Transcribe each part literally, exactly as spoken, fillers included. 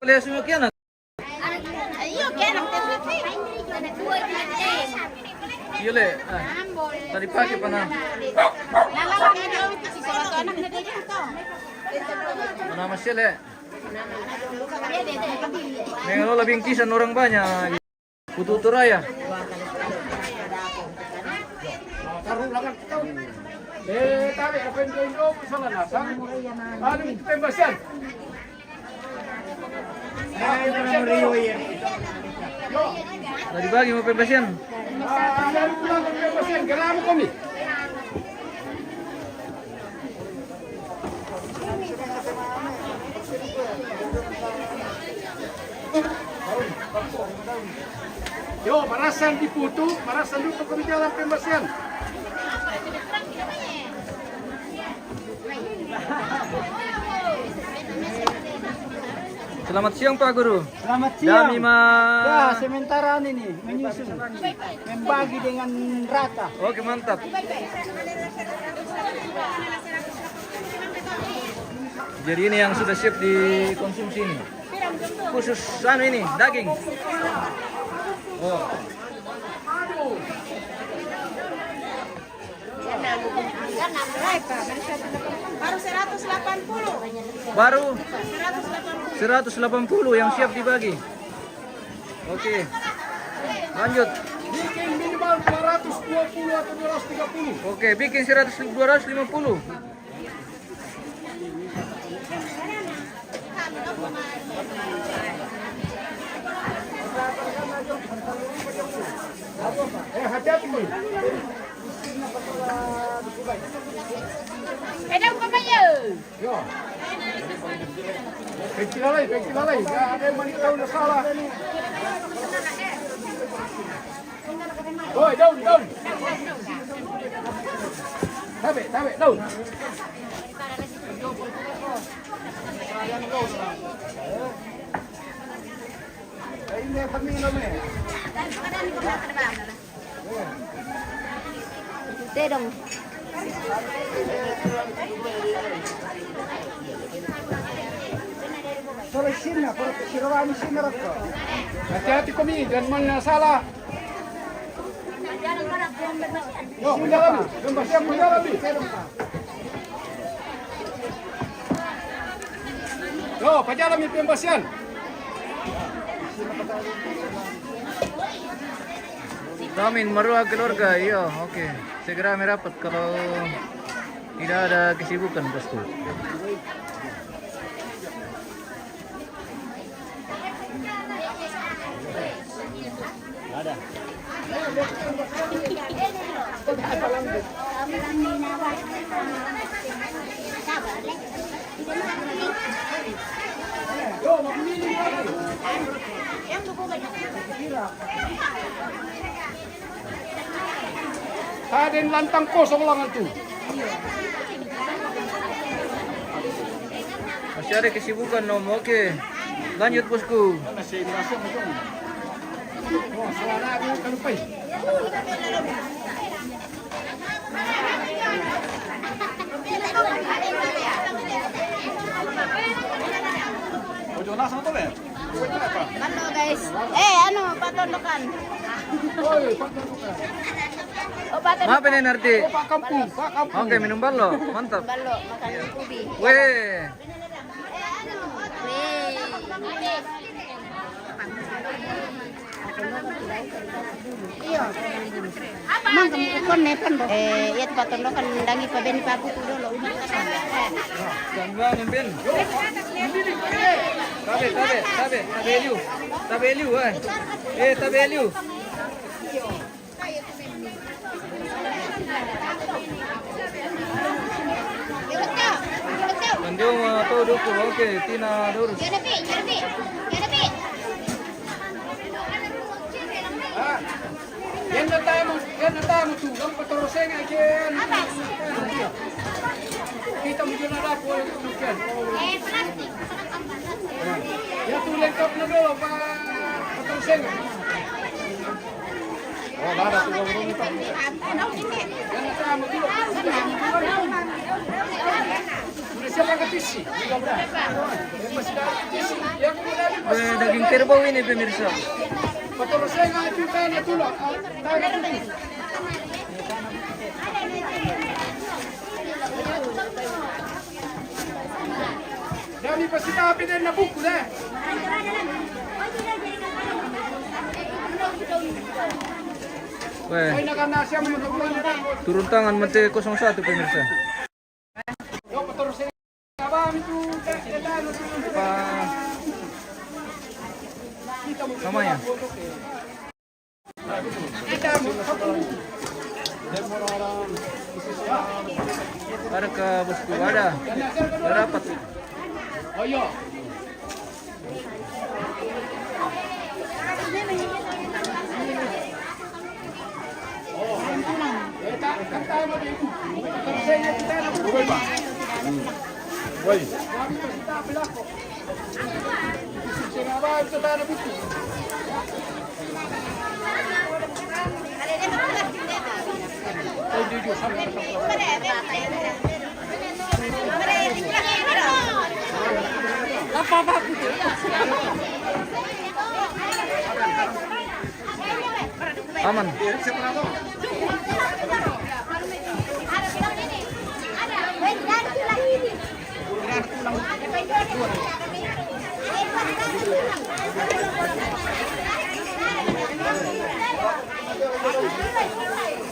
Boleh semua kian? Iyo, le. Ah. Tadi pagi pernah. Pernah masih le. Mengelola bingkisan orang banyak. Putu Turaya. Eh, tarik apa yang dia hidup, salah nasang. Anu, itu pembahasan. Dari bagi mau pembahasan. Gelamu kami. Yo, marasan di Putu, marasan dulu kami jalan pembahasan. Selamat siang, Pak Guru. Selamat siang. Kami ma- Ya, sementara ini menyusun, membagi dengan rata. Oke, mantap. Jadi ini yang sudah siap dikonsumsi ini. Khusus anu ini, daging. Oh. Baru seratus delapan puluh. Baru seratus delapan puluh yang siap dibagi. Oke. Lanjut. Bikin minimal dua ratus dua puluh atau dua ratus tiga puluh. Oke, bikin seratus, dua ratus lima puluh. Eh, hati-hati, Boy. Pegang apa ya? Yo. Pengki lalai, pengki lalai. Ya, ada yang mau tahu na salah. Oi, daun, daun. Tabe, tabe, daun. Ini apa minum ni? Tedong. Solo sinna, sirowani sinna rokko. Hati-hati komi, jangan mana salah. Yo, pajalami, pembasian pajalami. Yo, pajalami pembasian. Kami marua keluarga, iya, oke. Segera merapat kalau tidak ada kesibukan, bosku. Ada. Ada yang lantang kosong langan tu. Masih ada kesibukan, Om. Oke. Lanjut, bosku. Ojo langsung tu, Ber. Ballo, guys. Eh, anu, patondokan. Oh, patondokan. Maaf ini, Narti. Oh, Pak Kampung, Pak Kampung. Oke, minum ballo. Mantap. Ballo, makan ubi. Weh. Weh. Mang, kamu ikon ne pon, Bo? Eh, iya, tempat tondokan dangi pa beni pa buku dolo, umat kata. Gangguan, Ben. Tabe, tabe, tabe, tabe liu. Tabe liu, eh. Eh, tabe liu. Mandiu ma to duku, oke, tina durus. Yan na tamu, yan na tamu tu, lam patorosenga ken. Kita mujur na daku, ken. Ya tu lengkap na dolo, pa patorosenga. Oh, nada tu. Yan na tamu tu. Sudah siapa Eh, daging kerbau ini, pemirsa. Dani pasti tapi dia na buku deh. Weh. Turun tangan mate kosong satu, pemirsa. Apa namanya? Ada ke bosku, ada. Ada rapat. Aman.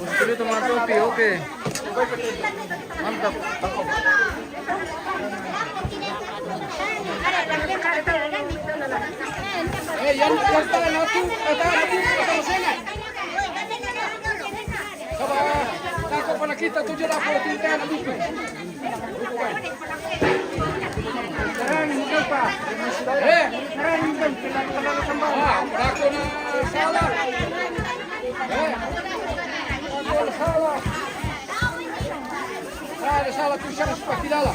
Gusto nyo tumatong, okay. Mantap. Eh, yan, yan pala na tu, ata na tu, ata na sena. Saba, nako pala kita tu jela pala tinta na buku. Eh, ah, nako na sala. Eh, nako na sala. Ah, na sala tu siya sa pakilala.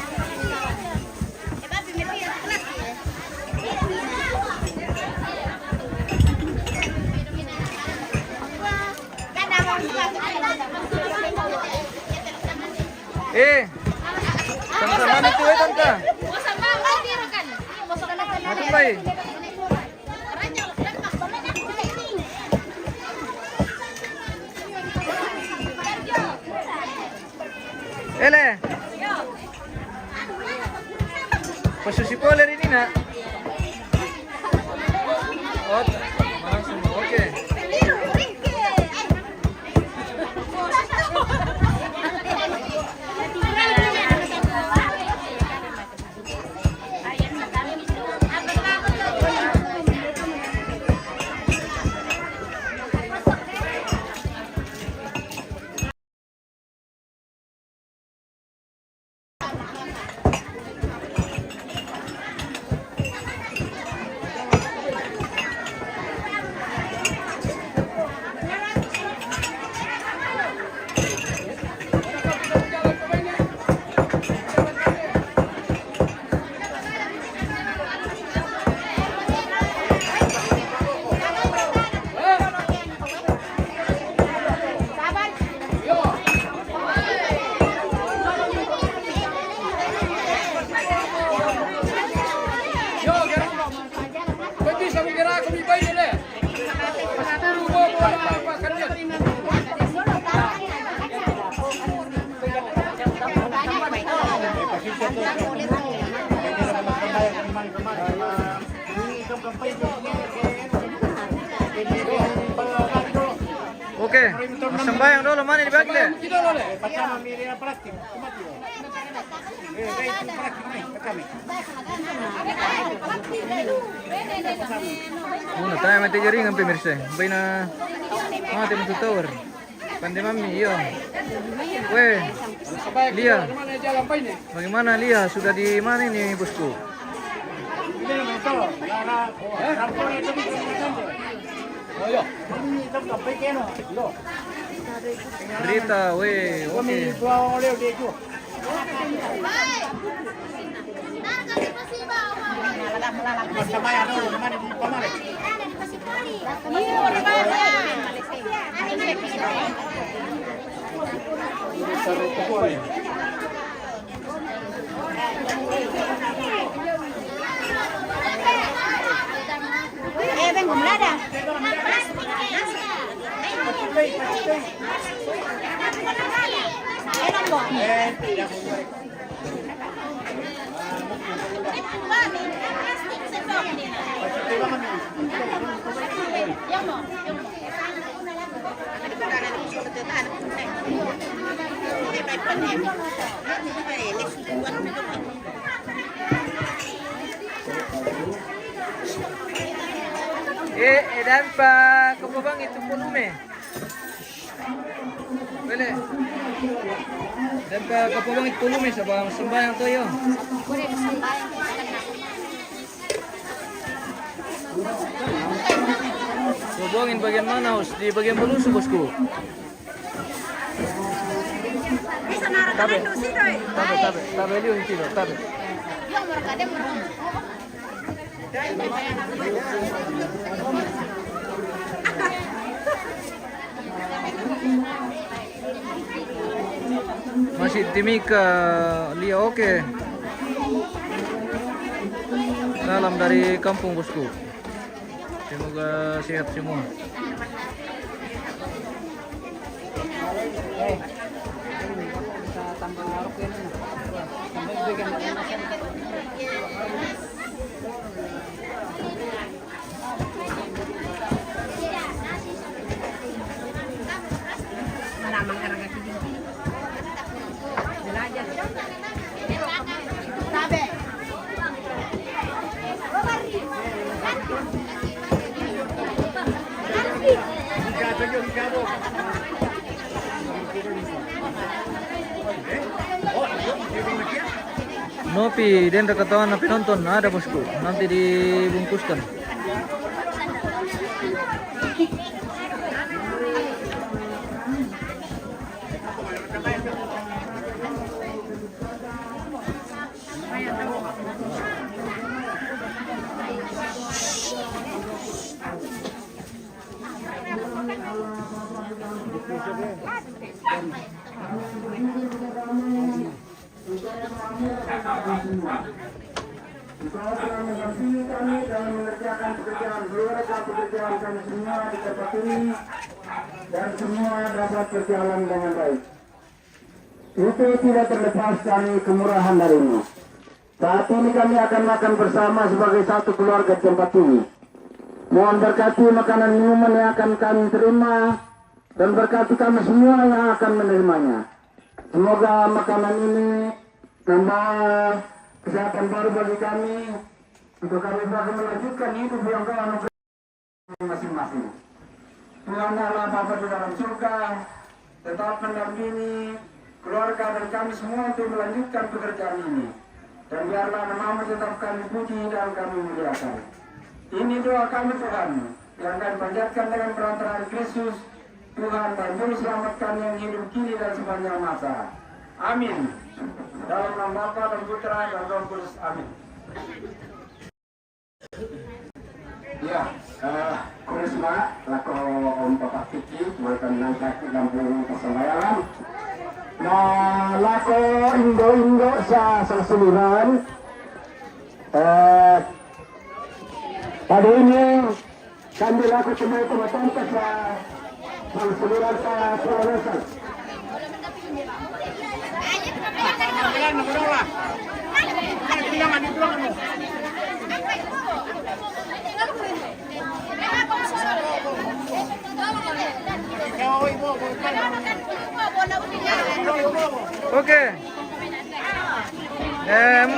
Eh, tanta, mana itu, eh, tanta? Matu bai. Ele. Pasusi pole ini, nak. Oh, langsung. Oke. Oke, sembahyang dulu, mana dibagi deh? Una, tanya mati jaringan, pemirsa. Baina mati mutu tower. Pande mami, iyo. Weh, Lia. Bagaimana, Lia? Sudah di mana ini, bosku? Berita, weh, oke. Eh, eh, dan pa kapo bang itu volume. Bele. Dan pa kapo bang itu volume, sabab sembahyang to yo. Hubungin bagian mana, Hus? Di bagian bulusu, bosku. Tabe, tabe, tabe, tabe, liu ini, tabe. Masih timika, liu, oke. Salam dari kampung, bosku. Semoga sehat semua. Nopi, dendra ketahuan nopi nonton, ada, bosku. Nanti dibungkuskan. Saya telah mendampingi kami dalam mengerjakan pekerjaan, seluruh pekerjaan kami semua di tempat ini, dan semua dapat berjalan dengan baik. Itu tidak terlepas dari kemurahan darimu. Saat ini kami akan makan bersama sebagai satu keluarga di tempat ini. Mohon berkati makanan minuman yang akan kami terima dan berkati kami semua yang akan menerimanya. Semoga makanan ini membawa kesehatan baru bagi kami untuk kami dapat melanjutkan hidup yang kau anugerahkan masing-masing. Tuhan Allah Bapa di dalam surga, tetap mendampingi keluarga dan kami semua untuk melanjutkan pekerjaan ini. Dan biarlah namamu tetap kami puji dan kami muliakan. Ini doa kami, Tuhan, yang kami panjatkan dengan perantaraan Kristus, Tuhan dan Juru Selamat kami yang hidup kini dan sepanjang masa. Amin. Dalam nama Bapa dan Putra dan Roh Kudus. Amin. Ya, eh, Kurisma, lako Om Papa Kiki, bukan nang kaki kampung persembayangan. Nah, lako indo-indo sa, sa suluran. Eh, pada ini, kami lako cuma itu matampa sa, sa suluran sa, sa suluran. Oke. Em,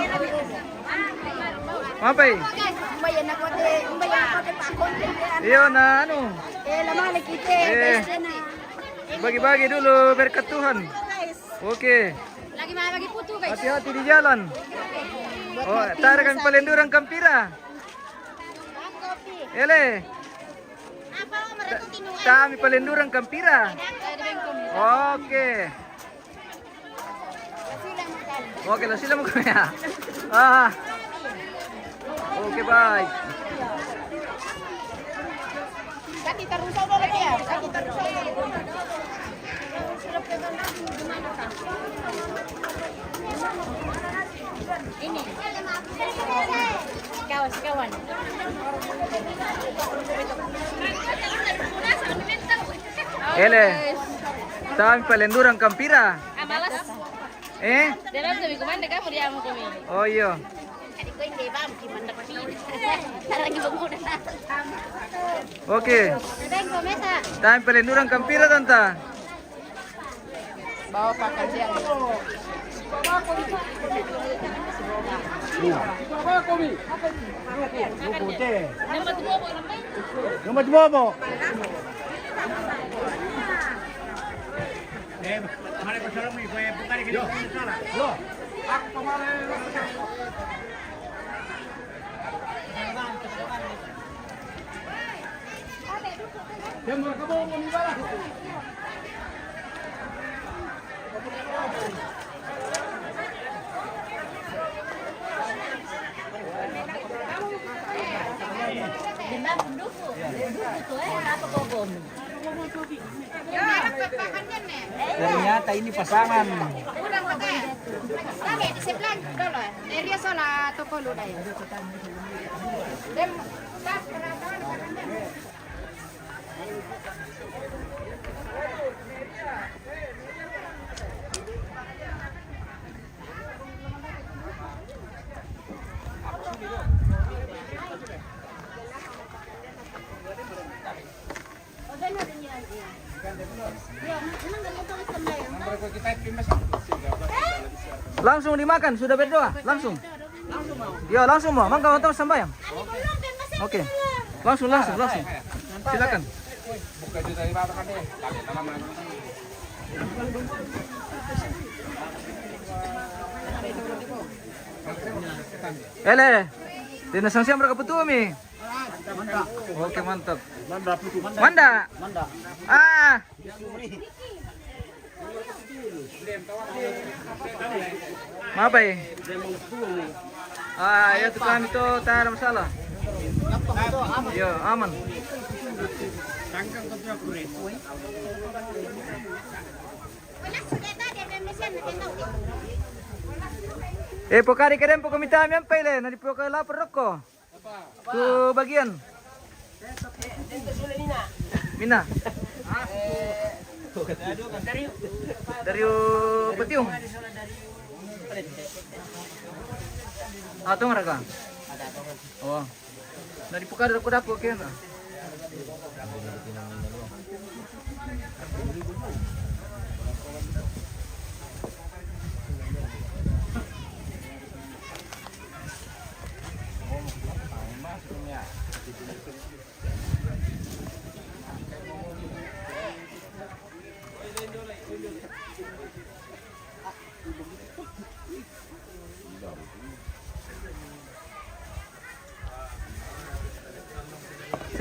apa i? Iyo, na anu. Eh, bagi-bagi dulu berkat Tuhan. Oke. Lagi mau bagi putu, guys. Hati-hati di jalan. Oh, tara kami palenduran kampira. Ele. Kami palenduran kampira. Oke. Oke, lo sila mo kami ya. Ah. Oke, bye. Ini. Kawan, kawan. Ele. Tami palenduran kampira. Ah, malas. Eh? Dalam tu, Komando, kamu diam, kami. Oh, iya. Tadi kau yang dia, Bang, gimana kau ni? Lagi bangun. Oke. Ada yang kau mesa? Time paling durang kampira, tanta. Bawa pakan siang. Nomor dua, Bang. Nomor dua, Bang. Ternyata ini pasangan. Langsung dimakan, sudah berdoa, langsung. Yo, langsung mau. Mangga, mau sambayang? Oke. Langsung, langsung, langsung. Silakan. Ele, di nasang siang berapa tu, Mi? Oke, mantap. Manda. Ah. Mapai? Ah, ya, tu kami tu tak ada masalah. Ya, aman. Eh, pokari kadem poko mita miampai le, nadi poko lapor rokok. Tu bagian. Mina. Dari Patiung. Atong raga. Oh. Na di pukada ko dapo kena.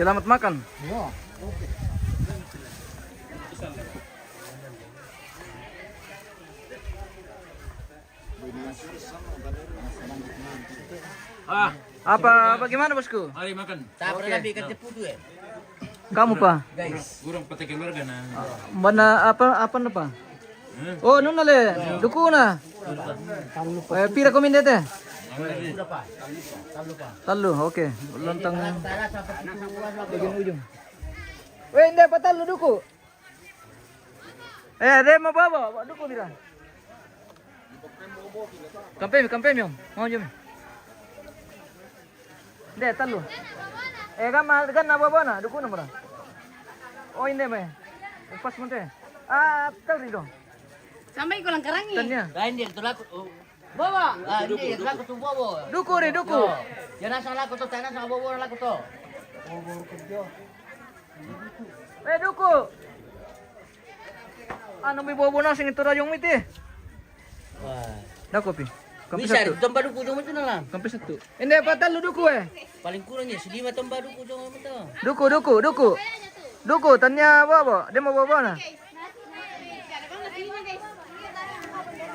Selamat makan. Iya. Ah, apa, bagaimana, Bosku? Mari makan. Tak pernah bikin cepu tu, eh. Kamu, Pak? Guys. Kurang patah keluarga, nah. Mana apa, apa, Pak? Hmm. Oh, nuna le, duku na. Eh, pira ko mindete? Tallu, oke. Lontang bagian ujung. Weh, nde pa tallu duku. Eh, de mo baba, duku pira. Kampemi, kampemi, om. Mau jom. Nde, tallu. Eh, kan ma, kan na baba na, duku na mura. Oh, inde me. Pas munte. Ah, tallu do. Sampai ko langkarangi. Tanya. Lain dia tu laku. Oh. Bawa. Ah, ini laku tu bawa. Duku re, duku. Yo. Jangan salah aku tu, jangan salah bawa laku tu. Eh, duku. Anu mi bobo nasing itu rayong miti. Wah. Dako pi. Kampi bisa satu. Ditambah duku jong itu nala. Kampi satu. Inde pa tallu duku, eh. Paling kurang ya, sedima tambah duku jong itu. Duku, duku, duku. Duku, tanya apa, apa? Dia mau bawa na.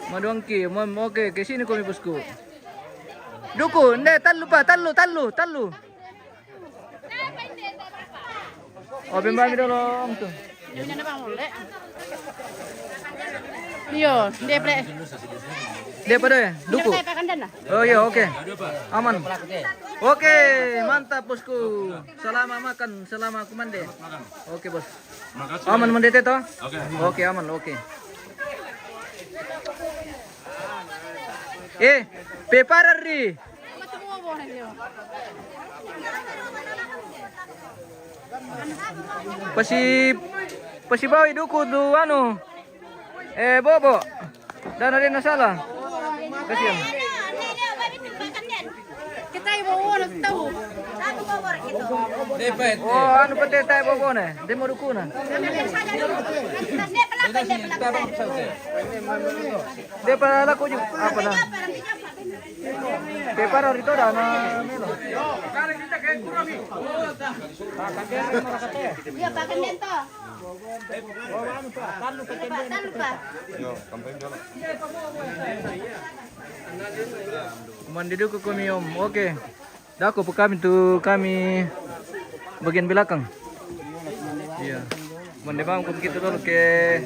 Maduangki, mo, mo, oke, ke sini ko mi, Bosku. Duku, nde, tallu pa, tallu, tallu, tallu. O, bemba mi dolo, om tu. Iyo, nde pre. Nde pa de, duku. Oh, iyo, oke. Aman. Oke, mantap, Bosku. Salama makan, salama kumande. Oke, Bos. Makasih. Aman mandete to? Oke. Oke, aman, oke. Eh, pe para ri. Pasi, pasi bawi duku tu anu. Eh, bobo. Dana dena sala. Kasihan. Kita ibu wono tahu. Oh, anu pete tai bobo ne. Demo dukuna. Dia pala kuju apa na? Prepara rito da na melo. Iya, pakai mento. Talu pa. Mandi duku kami om. Oke. Dako pa kami tu kami bagian belakang. Iya. Mandi bang kita dulu ke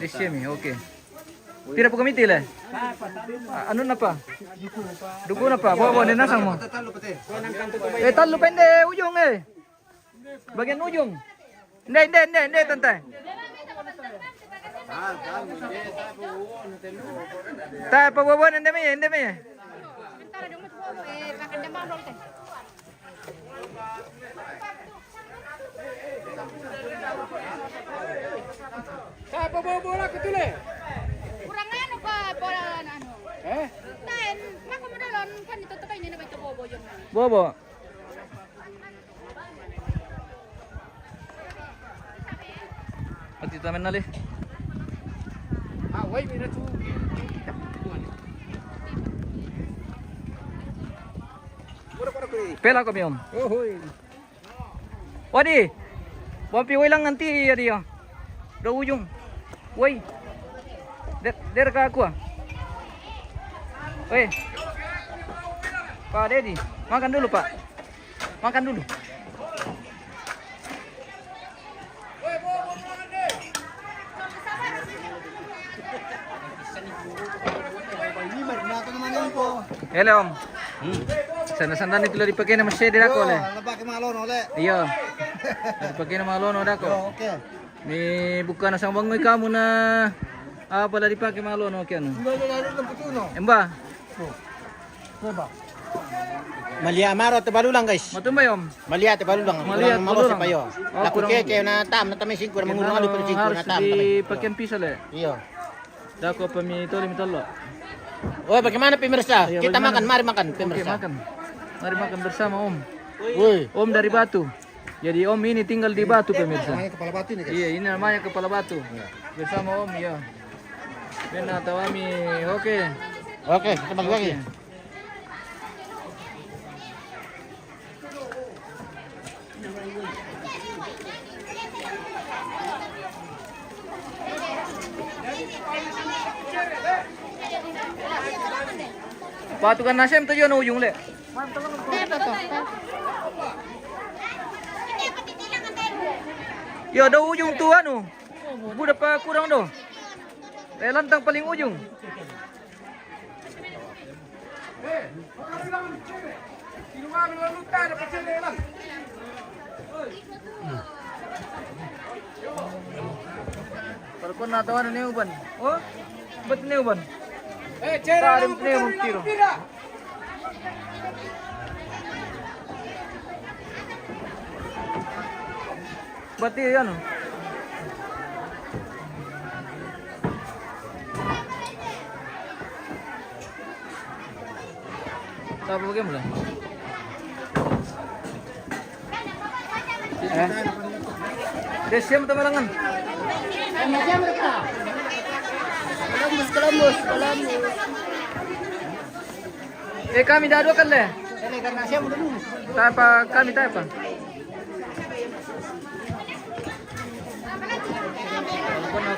di sini. Oke. Pira pa kami ti le? A-, anu napa? Duku napa? Bawa, bawa, ne nasang mo. Eh, talu pende ujung, eh. Bagian ujung. Nde, nde, nde, nde, tante. Ta pa bawa, bawa, nde me, nde me. Siapa bawa bola ke tule? Kurang anu pa bola anu. Eh? Tain, mako modalon kan itu tekai ini na baito bobo jong. Bobo. Ati tamen nali. Ah, wai mira tu. Pela ko miom. Oh, hoi. Wadi. Buampi wai lang nanti ya dia. Do ujung. Wai. Der, der ka aku. Wai. Pak Dedi, makan dulu, Pak. Makan dulu. Hello, Om. Hmm. Sana-sana ni tulo di pakai nama saya dia aku le. Pakai malu no le. Iya. Pakai nama lo no dako. Oke. Ni bukan asal bangun kamu na apa lah dipakai malu no kian. Emba. Malia maro te balulang, guys. Matumba, Om. Malia te balulang. Malia kurang malu balulang. Siapa yo? Oh, laku kurang. Keke na tam na tame singkur mangurung alu pun singkur na tam tame. Dipakai pisau le. Iya. Dako pami toli mitalo. Oh, bagaimana pemirsa? Iya, kita bagaimana? Makan, mari makan, oke, pemirsa. Makan. Mari makan bersama, Om. Woi. Om dari Batu. Jadi Om ini tinggal di Batu, pemirsa. Namanya kepala batu ini, guys. Iya, ini namanya kepala batu. Iya. Bersama Om, ya. Benar tahu kami. Oke. Oke, kita bagi-bagi. Oke. Patukan nasem tu yo na ujung le. Yo, ada ujung tu anu. Buda pa kurang do. Eh, lantang paling ujung. Kalau kau nak tahu ada neuban. Oh, bet neuban. Eh, cera. Tarim neuban tiro. Berarti anu. Siapa bagaimana? Eh? Dia siapa teman lengan? Columbus, Columbus, Columbus. Eh, kami dah dua kali. Tapa, kami tapa.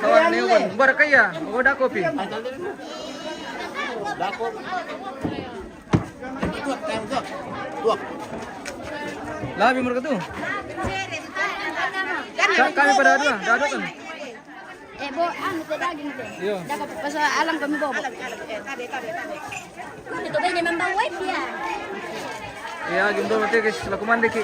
Kawan ni, kawan. Buat kaya, oh, dah kopi. Dah kopi. Labi mereka tu. Ka-, kami pada dua, dah dua kan. Eh, bo, anu te daging te. Iya. Dapat pasal alang kami bobo. Itu bene membawa ya. Iya, gitu berarti, guys, laku mandi ki.